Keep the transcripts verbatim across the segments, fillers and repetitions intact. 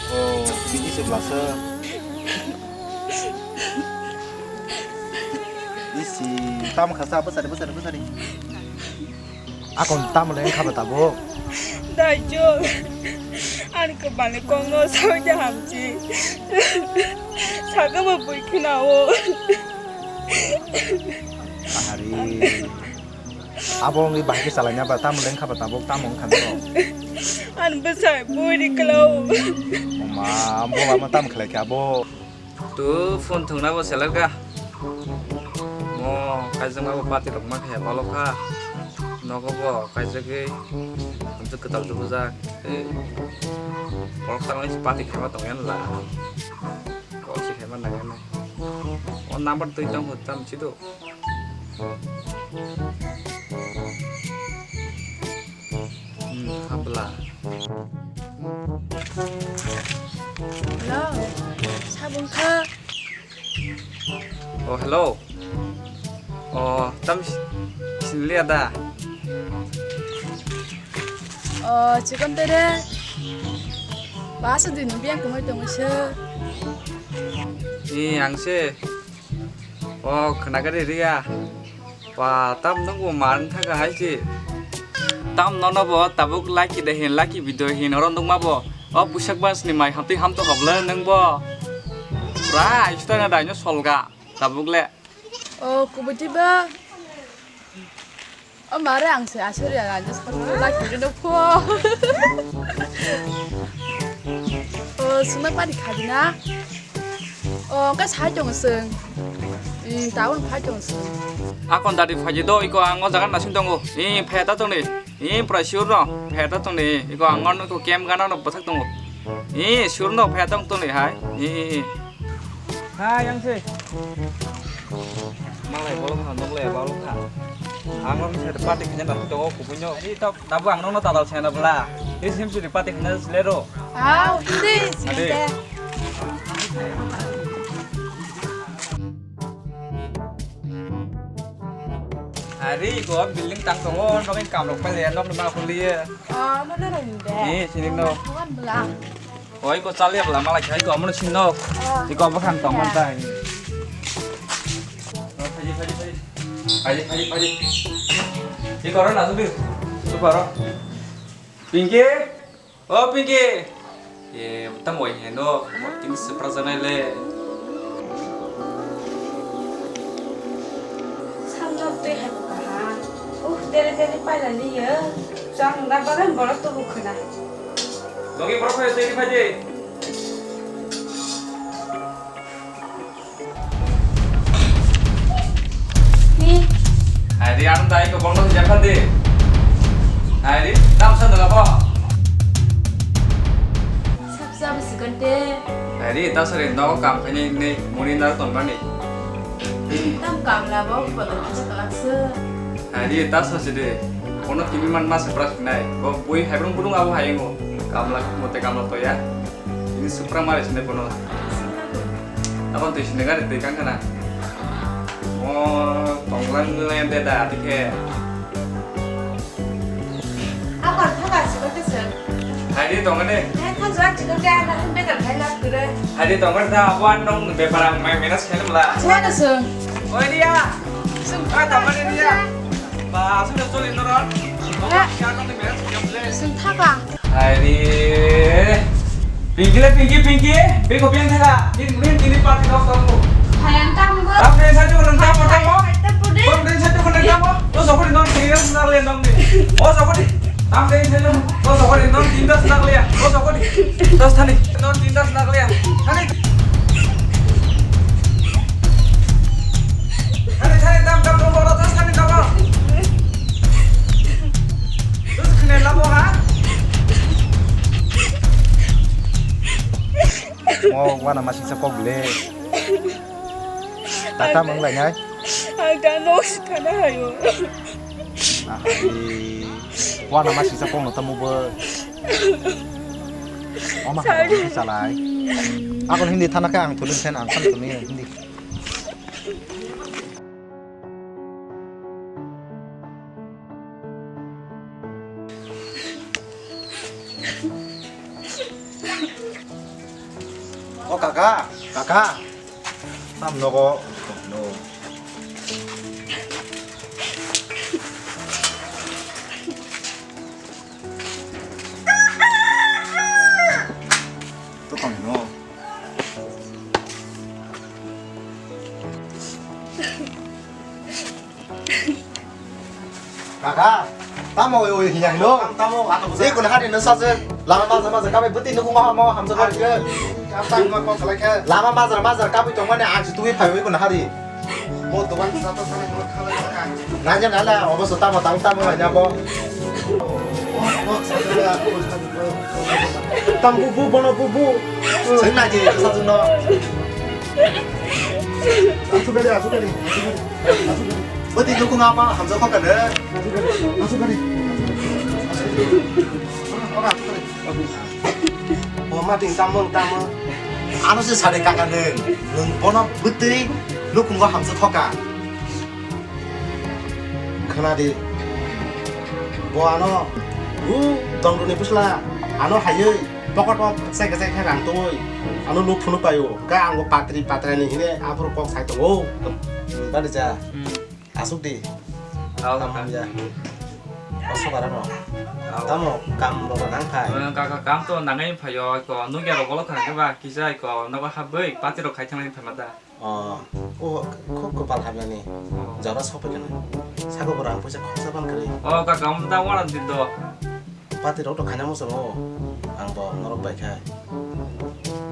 Oh, bini se belasa. Isi, tamo khasa, bwsari, bwsari, bwsari. Akon tamo le wngkha ba tabuk? Daijol, ani kwbangni kokno saui de hamchi. Sakabo bui khwnao. Ahari. Abo wngwi bahai khe chalaina ba tamo le wngkha ba tabuk, tamo wngkha no? Ani bwsai bui ri kwlao. Oma, bo ama tamo khlai khe abo? Tu phone thwngna bo seler kha. Mo kaijak ma bo party rok ma khe balo kha. Nogo bo kaijagwi amtwk kwtal rwbwjak. Tei borok tangwi se party khaima tongya la. Kok se khaima nangya nai. O number twi tong hwn tam chido. Hmm, habla. Hello, sabung kha. Oh, hello. Oh, tam sinliya da. Oh, chikon tere. Basa din biang kumai tong se. Ni ang se. Oh, khna gari riya. Ba, tam nung bo mar wngkha hai se. Tam nono bo tabuk lucky de hin, lucky video hin oro nungma bo. O pusak bas ni mai hamtwi hamto hoble nung bo. Pura aisutana daino solga tabuk le. O kubui ba. O mare ang se asuri ang just lucky de pho. O suna pari khadi na. O, khe sai tongo chwng. Hmm, tabuk phai tongo chwng. Akon dadi phaji do, iko ang o jaga nasing tongo. Ee, pheta tongni. Ee, pura sure no. Pheta tongni. Iko ang o nuko kem gana no bwthak tongo. Ee, sure no pheta tongni hai. Ee. Hai, yang se. Malai bolong ha, nok le bolong ha. Ang o se party kanya nasing tongo, kupunyo. Ee, tok. Tabuk ang nokno tadal sena bwla. Tei sim suri pati khna silero. Au, hindi, hindi. Hari ko building tang tongo, nokni kam rok pale, nokni ma khuliye. Ah, mana rok hindi. Ni sini no. Bukan bwla. Oi ko chaliya bwla mala khai ko amono sini no. Iko bwkhang tong man tai. Phaji, phaji, phaji. Phaji, phaji, phaji. Iko ro na subi. Supa ro. Pinky? O Pinky! E, tamo he no, mo tin sepra janai le. Samjak tei hai buka ha. Uh, dere dere paila liya. Chang na bagan borok to bukhuna. Logi borok hai tei phai de. Ni. Hai ri, ang dai ko bondo japha de. Hai ri, tam sa dala bo. Sab sab sikante. Hai ri, ta sare no kam khani ne muni na ton bani. Tam kam la bo ko da sa kalak se. Hai ri, ta sa se de. Kono kimi man ma se pras nai. Bo bui hai brung brung abo hai ngo. Kam la mo te kam la to ya. Ini supra mari sini kono. Apa tu sini kan itu ikan kana? Oh, tonglang yang beda, tike. Apa tu kan sih kau sih? Hai di tongan deh. Eh, kan surat juga kan, kan beda kan lah tu deh. Hai di tongan dah, apa nong beparang main minas kan lah. Mana sih? Oh dia. Sih. Ah, tongan dia. Ba, sudah sulit nurun. Ya. Kan nong minas kan lah. Sih, thaka. Hai re. Pinky le, Pinky, Pinky. Beko pian thaka. Din, din, din, party dok dok. Hai, ang tamo. Tam din sa tu nang tamo, tamo. Tam din sa tu nang tamo. Lo sokori non, sini nang le nang ni. Oh, sokori. Tam din sa tu. Lo sokori non, din das nang le. Lo sokori. Das thani. Non, din das nang le. Thani. Thani, thani, tam, tam, lo, lo, das thani, tam, lo. Mo wana masingsa kok le. Tata mang lai nai. Ang ta nok si thana hayo. Ahai. Wana masingsa kok no tamo bo. Oma salai. Ako hindi thana ka ang tulun sen ang kan tulun hindi. O kaka, kaka. Tam nogo. No. To tong no. Kaka, tamo oi oi hiya hino? Tamo, tamo, tamo. Ni kun hari no saje. Lama maza maza kabai beti nuku maha maha hamsa kau. Tamo kau kalai khe. Lama maza maza kabai tong mane ang si tui phai oi kun hari. Mo dogan sa to sana mo khala khala. Nanya nala obo so tamo tamo tamo nanya bo. Tam bu bu bono bu bu. Sing na ji sa no. Asu gari asu gari. Beti nuku ngapa hamsa kau kada. Asu gari asu gari. Asu gari. O ma ting tamo tamo. Ano se sare kaka nung. Nung bono beti nuku ngo hamsa kau ka. Khna di. Bo ano, u dongdoni bwsla, ano haywi, pocket o kchai kchai khe rang tongwi, ano luk phunuk paio. Hwnkhe ang bo patri patrani hine aphuru kok sai tongo. Bani ja. Hmm. Asuk di. Ao, tamo kaka. Ya. Oso bara no. Ao. Tamo kam rok nang phai. Kaka kam to nangai phaio, ko nugya rok bolo khna khe ba kisa ko nogo habwi patri rok khai thangwi phaima da. Oh, oh, khub kwpal hamyani. Oh. Jora sophaikhe nw. Saka bo rang puisa khoroksa ban kwrwi. Oh, kaka, omo da wana di do. Pati rok to khaina muchungo. Ang bo norok bai khe.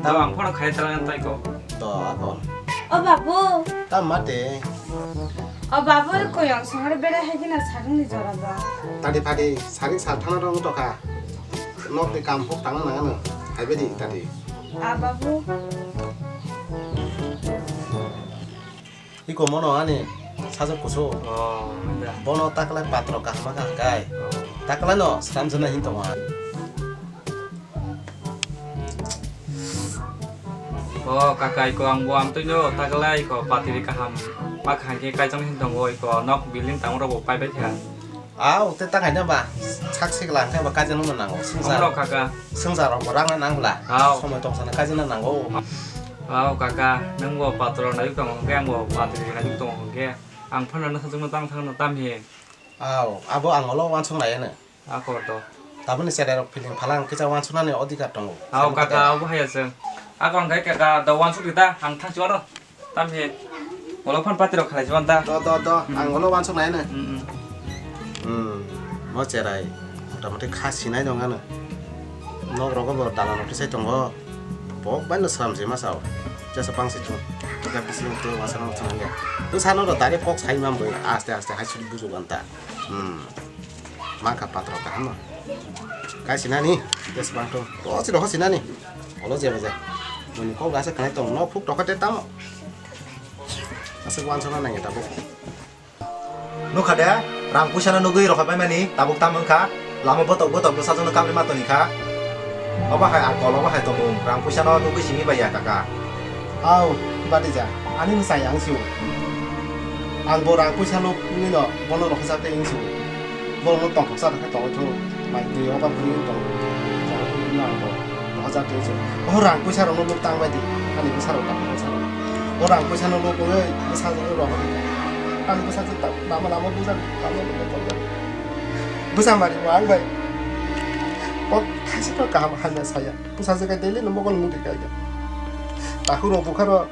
Do, ang phano khai tala nang tai ko. Do, ako. O babu. Ta mate. O babu, koi ang songare bera hai khe na saring ni jora ba. Tadi padi saring sal thana rong to kha. Nok ni kam hok tangna nang ano. Hai bedi tadi. A babu. Iko mono ani sajak kusu. Oh, da. Bono taklai patro kaham kha kai. Oh. Taklai no sram jana hin tongo. Oh, kaka, iko ang bo amtwi no taklai iko patiri kaham ma kha khe kaijang hin tongo iko nok building tangma rok bo pai bai kha. Aw, te ta kaina ba, sak sikla hwnkhe ba kaijano no nango, swngchar. Omo rok kaka. Swngchar rok bo rang na nang bla. Aw. Somoi tong sana kaijano nango. Aw, kaka, nwng bo patro naiyuk tongo hwnkhe, ang bo patri naiyuk tongo hwnkhe, ang phano nw sajwkno tang thangno tam hi. Aw, abo ang ulo uansuk nai ano. Ako to. Taboni cherai rok feeling phalang kisa uansuknani odhikar tongo. Aw, kaka, abo hai aswk. Ako hwnkhe kaka, da uansuk di ta, ang thangsi uano. Tamhi, ulo phone pati rok khalai jibanta. Do, do, do, ang ulo uansuk nai no. Hmm, hmm. Hmm, mo cherai, mota moti kha sinai dong ano. Nok rogo bo dalan rok tisai tongo. Bok bai no sram se ma sao. Jesa pang se chung. Jesa bising to wasa no chung ya. To sano ro dari kok sai mam boi, aste aste hai suri buju banta. Hmm. Mangkha patro kaham no. Kai sinani, jesa pang to. To si roho sinani. Olo jeba je. Muni kok gasa khanai tong no phuk tokha te tamo. Aswk uansukna nangya tabuk. Nukha de, rang puisa no nugwi rohor bai mani, tabuk tam wngkha. Lama botok botok bwsajwk no kabri ma toni kha. Obo hai akol, obo hai tongmung, rang puisa no nugwi simi bai ya kaka. Au, badi ja, ani bwsai ang sio. Ang bo rang puisa luk wngwi no bono rohorjak tei wng sio. Borokno tongthoksa rwkhe tongwi thung, mai twi oba bwrwi wng tong. Borokno ang bo rohorjak twi wng sio. O rang puisa rokno nuk tang bai di, ani bwsa rok tang bwsa rok. O rang puisa no nuk wngwi bwsa rok rok. Ani bwsa se ta lama lama bujak, lama lama tongjak. Bwsa mari bo ang bai. Kok thaisa no kaham hamya saya. Bwsa se kai daily no mokol mudi kai ya. Takhuk rok bukha rok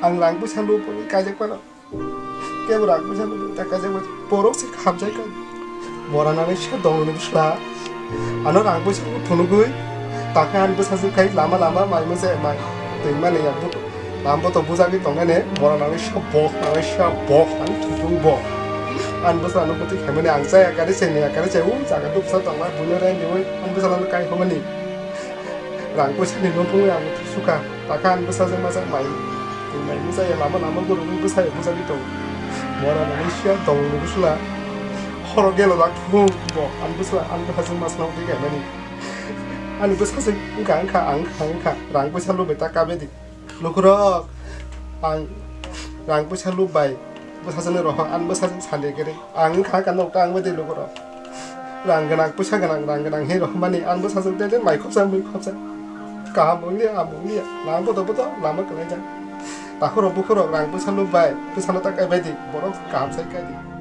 ang rang puisa nuk wngwi kaijak phano. Kebo rang puisa no ta kaijak bai borok se khamjai kha. Mora nani se dong ni bwsla. Ano rang puisa no phunugwi takha ani bwsajwk khai lama lama mai mose mai. Twi mani ya bu. Lam bo to bujagwi tongnai ne mora nani se bok nani se bok ani thwtung bok. Ani bwsla no bwtwi khaimani ang chaya kari se niya kari se u jaga duksa tongnai buino reng diwi ani bwsla no kai homani. Rang puisa ni no phunugwi ang thwi sukha. Takha ani bwsajwk masa mai. Twi mai bwsaya lama lama gurugwi bwsaya bwsagwi tongo. Mora nani siya dongni bwsla. Horo gelo dak thung bo. Ani bwsla ani bwsajwk masa nang twi kaimani. Ani bwsajwk wngkha wngkha ang wngkha wngkha. Rang puisa lubai ta kabe di. Lukurok ang rang puisa lubai bwsajwkni rohor ani bwsajwk sali giri. Ang wngkha wngkha nokta ang bai di lukurok. Rang gwnang, pwsa gwnang, rang gwnang hwnwi rohormani, ang bwsajwk de de mai khopsa, mui khopsa. Kaham wng liya, hamung liya, lama bodo bodo, lama kwlaijak. Takhurok bukhurok rang pwsa lubbai, pwsano ta kaibai di, borok kaham sai kai di.